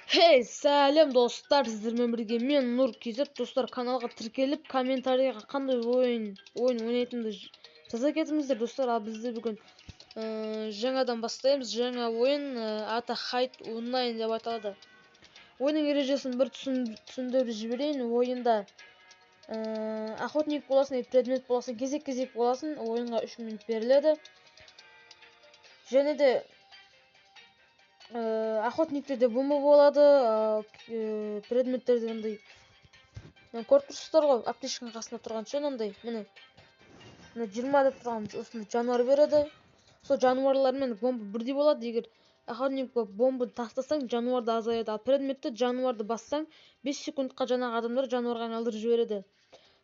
Хей, сәлем достар, сіздермен бірге мен Нұр KZ. Достар, каналға тіркеліп, комментарийға қандай ойын ойнайтынымды жаза кетіңіздер, достар. Ал бізде бүгін жаңадан бастаймыз. Жаңа ойын аты Hide Online деп аталады. Ойынның ережесін бір түсіндіріп жіберейін. Ойында охотник боласың, предмет боласың, кезек-кезек боласың. Ойынға 3 минут беріледі. Және де охотниктерде бомба болады, предметтерде андай көріп тұрсыздар ғой, аптечканың қасында тұрған ше, мынандай, міне, мына 20 деп тұрған осындай жануар береді. Сол жануарлармен бомба бірдей болады. Егер охотник болып бомба тастасаң, жануар да азаяды. Ал предметті жануарды бассаң, 5 секундқа жаңағы адамдар жануарға айналдырып жібереді.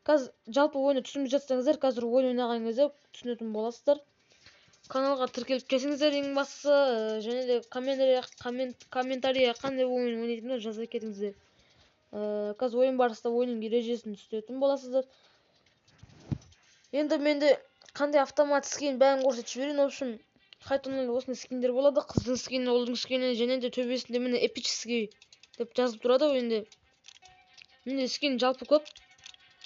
Қазір жалпы ойынды түсінбей жатсаңыздар, қазір ойын ойнаған кезде түсінетін боласыздар. Каналға тіркеліп кетіңіздер ең бастысы, және де комментарийға қандай ойын ойнайтынымды жаза кетіңіздер. Қазір ойын барысында ойынның ережесін түсінетін боласыздар. Енді менде қандай автомат скин бәрін көрсетіп жіберейін. В общем, Hide Online осындай скиндер болады. Қыздың скині, ұлдың скині, және де төбесінде міне эпический деп жазып тұрады ойында. Менде скин жалпы көп,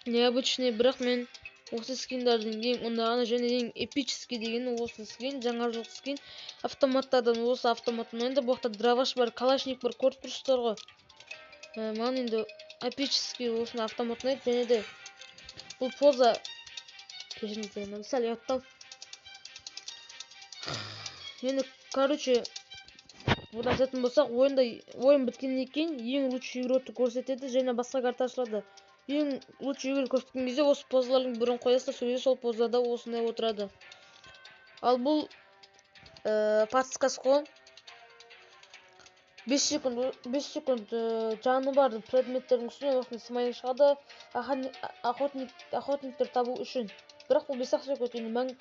необычный, бірақ мен осы скиндердің ең ұнағаны және ең эпический дегені осы скин, жаңа жылғы скин. Автоматтардан осы автомат ұнайды. Бұл жақта дробаш бар, калашник бар, көріп тұрсыздар ғой. Маған енді эпический осыны автомат ұнайды. Және де бұл поза, кешіріңіздер, мен сәл ұяттау. Енді, бұны айтатын болсақ, ойын біткеннен кейін ең лучший игрокты көрсетеді және басқа карта ашылады. Ең лучший игрок көрсеткен кезде осы позалардың бірін қоясыздар, сол кезде сол позада осындай отырады. Ал бұл подсказка ғой. 5 секунд, 5 секунд жаны бар предметтердің үстінен осындай смайлик шығады. Охотниктер табу үшін. Бірақ бұл 5-ақ секунд, енді мәң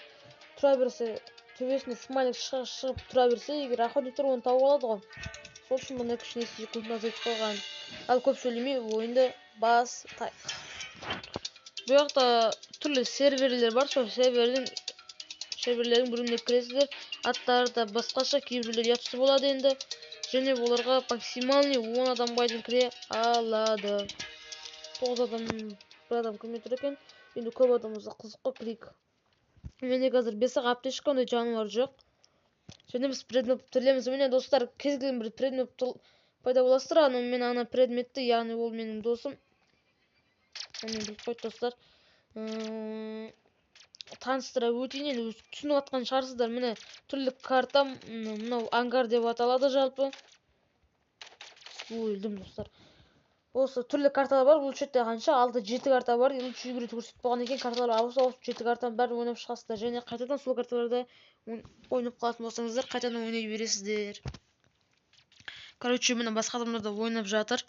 тұра берсе, төбесінде смайлик шығып тұра берсе, егер охотниктер оны тауып алады ғой. Сол үшін бұны кішкене секундын азайтып қойған. Ал көп сөйлемей ойынды бастайық. Бұл жақта түрлі серверлер бар, сол серверлердің біреуіне кіресіздер. Аттары да басқаша, кейбіреулер ұятсыз болады енді. Және оларға максимальный 10 адамға дейін кіре алады. 9 адам, бір адам кірмей тұр екен. Енді көп адам болса қызық қой, кірейік. Менде қазір 5-ақ аптечка, ондай жануар жоқ. Және біз предмет тірілеміз. Міне достар, кез келген бір предмет пайда боласыздар. Ана мен ана предметті, яғни ол менің досым. Оны біліп қойды достар. Таныстыра өтейін, енді өз түсініп жатқан шығарсыздар. Міне түрлі карта, мынау ангар деп аталады жалпы. Өлдім достар. Осы түрлі карталар бар. Бұл жерде қанша? 6-7 карта бар. Лучше игры көрсетіп болған екен. Карталар ауысып-ауысып 7 картаның бәрін ойнап шығасыздар. Және қайтадан сол карталарда ойнап қалатын болсаңыздар, қайтадан ойнай бересіздер. Міне басқа адамдар да ойнап жатыр.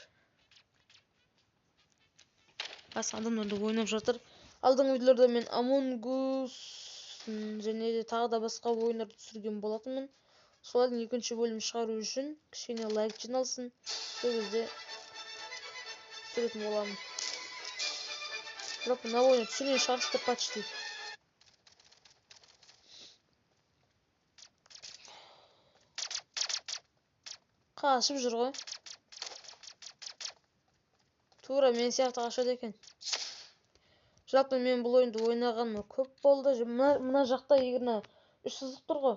Басқа адамдар да ойнап жатыр. Алдыңғы видеоларда мен Among Us және де тағы да басқа ойындарды түсірген болатынмын. Солардың екінші бөлімін шығару үшін кішкене лайк жиналсын. Сол кезде түсіретін боламын. Бірақ мына ойынды түсірген шығарсыздар почти. Қашып жүр ғой. Тура мен сияқты қашады екен. Жалпы мен бұл ойынды ойнағаныма көп болды. Мына жақта егер мына үш сызық тұр ғой.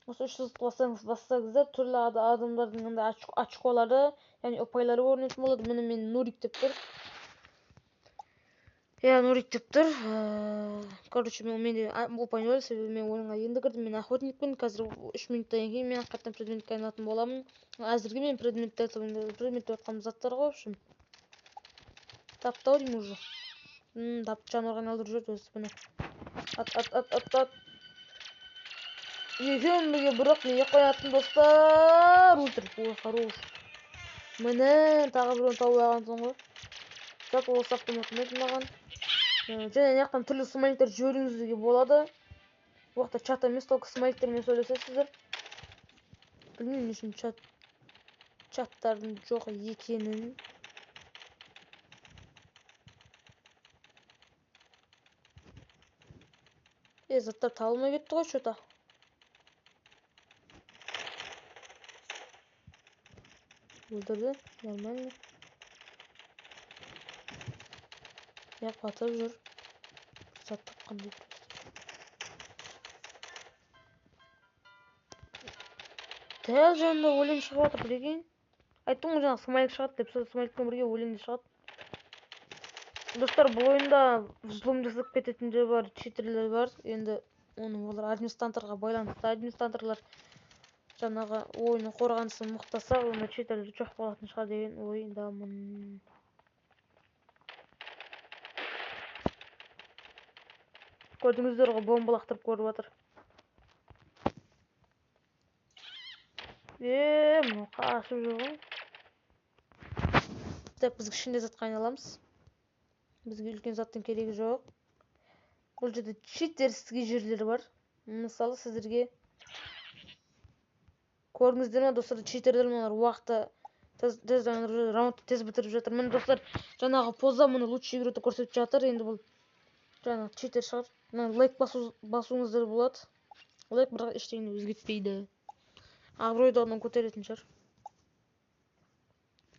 Осы үш сызықты бассаңыздар, түрлі адамдардың мындай очколары, яғни ұпайлары көрінетін болады. Міне мен Нурик деп тұр. Иә, Нурик деп тұр. Мен де ұпай нөл, себебі мен ойынға енді кірдім. Мен охотникпін. Қазір 3 минуттан кейін мен қайтадан предметке айналатын боламын. Әзірге мен предмет деп жатқан заттар ғой, в общем. Тапты ау деймін уже. Тап жануарға айналдырып жіберді өзі, міне. Ат, ат, ат, ат, ат. Екеуін бірге бірақ мен екі қоятын достар. Өлтіріп, ой, хорош. Міне, тағы біреуін тауып алғансың ғой. Жалпы осы автомат ұнайды маған. Және ана жақтан түрлі смайликтер жіберуіңізге болады. Бұл жақта чат емес, только смайликтермен сөйлесесіздер. Білмеймін не үшін чаттардың жоқ екенін. Заттар табылмай кетті ғой чё-то. Өлтірді, нормально. Яқ батып жүр. Зат тапқандай просто. Дәл жанында өлең шығып жатыр, прикинь. Айттым ғой жаңа смайлик шығады деп, сол смайликпен бірге өлең де шығады. Достар, бұл ойында взлом жасап кететін де бар, читерлер бар. Енді оны олар администраторға байланысты. Администраторлар жаңағы ойынның қорғанысын мықтаса, онда читерлер жоқ болатын шығар деген ойдамын. Көрдіңіздер ғой, бомба лақтырып көріп жатыр. Мынау қашып жүр ғой. Так, біз кішкентай затқа айналамыз. Бізге үлкен заттың керегі жоқ. Бұл жерде читерский жерлер бар. Мысалы, сіздерге көрдіңіздер ме, достар, читерлер мыналар уақытты тез айналдырып, раундты тез бітіріп жатыр. Міне, достар, жаңағы поза мұны лучший игроқты көрсетіп жатыр. Енді бұл жаңағы читер шығар. Мына лайк басуыңыздар болады. Лайк бірақ ештеңені өзгертпейді. Абыройды одан көтеретін шығар.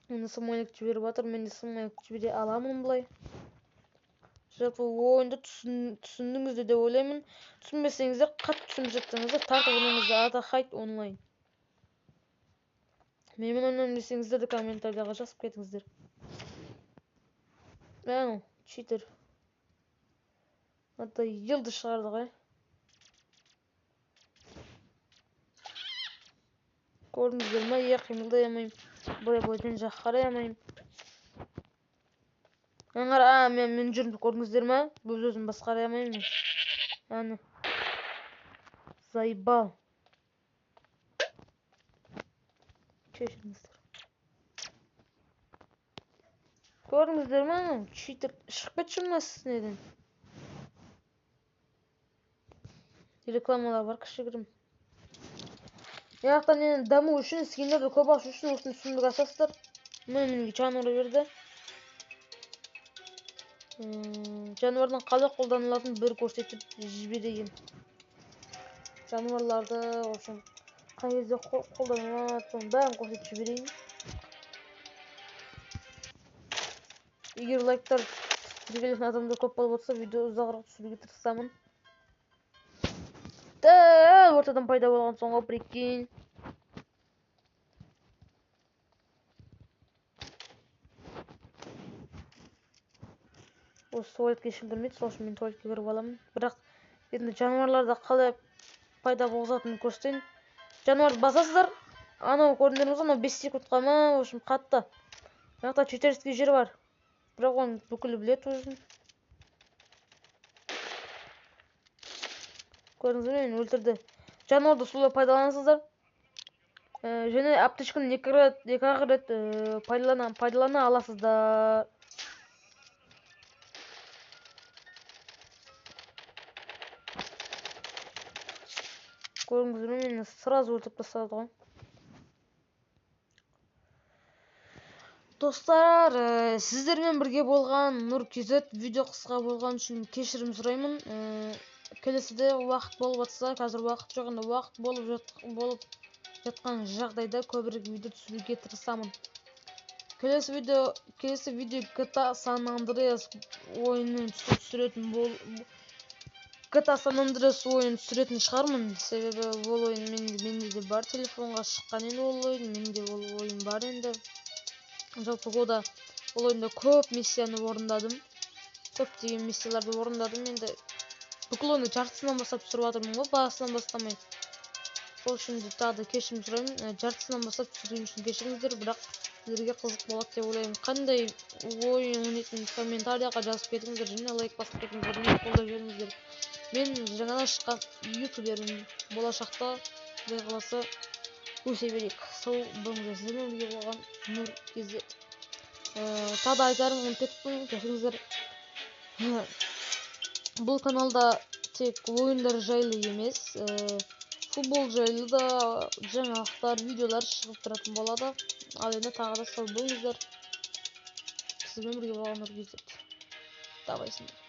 Міне смайлик жіберіп жатыр. Мен де смайлик жібере аламын былай. Жалпы ойынды түсіндіңіздер деп ойлаймын. Түсінбесеңіздер, қатты түсініп жатсаңыздар, тартып ойнаңыздар. Ата хайт онлайн. Менімен ойнаймын десеңіздер де комментарияға жазып кетіңіздер. Мә, читер. Ата елді шығарды ғой. Көрдіңіздер ме? Е, қимылдай алмаймын. Былай былай жан жаққа қарай алмаймын. Аңғар, мен жүрмін, көрдіңіздер ме? Өз өзім басқара алмаймын мен. Әне. Заебал. Кешіріңіздер. Көрдіңіздер ме? Анау читер шығып кетші мына неден. Рекламалар бар кішігірім. Яқтан енді даму үшін, скиндерді көп ашу үшін осыны түсіндік асасыздар. Міне менге жануар берді. Жануардың қалай қолданылатынын бір көрсетіп жіберейін. Жануарларды, в общем, қай кезде қолданылады, соның бәрін көрсетіп жіберейін. Егер лайктар тіркелетін адамдар көп болып отырса, видео ұзағырақ түсіруге тырысамын. Дәл ортадан пайда болған соңғы, прикинь. Осы туалетке ешкім кірмейді, сол үшін мен туалетке кіріп аламын. Бірақ енді жануарларды қалай пайда болғызатынын көрсетейін. Жануарды басасыздар, анау көрдіңдер ме, анау 5 секундқа ма, в общем, қатты. Мына жақта читерский жер бар. Бірақ оны бүкілі біледі өзін. Көрдіңіз бе, мені өлтірді. Жануарды солай пайдаланасыздар. Және аптечканы екі рет пайдалана аласыздар. Көрдіңіз бе, мені сразу өлтіріп тастады ғой. Достар, сіздермен бірге болған Нұр KZ. Видео қысқа болған үшін кешірім сұраймын. Келесіде уақыт болып жатса, қазір уақыт жоқ, енді уақыт болып жатқан жағдайда көбірек видео түсіруге тырысамын. Келесі видео GTA San Andreas ойынын түсіретін бол, GTA San Andreas ойынын түсіретін шығармын. Себебі ол ойын менде де бар, телефонға шыққан енді ол ойын, менде ол ойын бар енді. Жалпы ол ойында көп миссияны орындадым. Көптеген миссияларды орындадым енді. Бүкіл ойынды жартысынан бастап түсіріп жатырмын ғой, басынан бастамай. Сол үшін де тағы да кешірім сұраймын. Жартысынан бастап түсірген үшін кешіріңіздер, бірақ сіздерге қызық болады деп ойлаймын. Қандай ойын ойнайтынын комментарияға жазып кетіңіздер және лайк басып кетіңіздер, және қолдап жіберіңіздер. Мен жаңадан шыққан ютубермін. Болашақта Құдай қаласа өсе берейік. Сау болыңыздар. Сіздермен бірге болған Нұр KZ. Тағы да айтарым, ұмытып кетіппін, кешіріңіздер. Бұл каналда тек ойындар жайлы емес, футбол жайлы да жаңалықтар, видеолар шығып тұратын болады. Ал енді тағы да сау болыңыздар. Сіздермен бірге болған Нұр KZ. Давай сендер.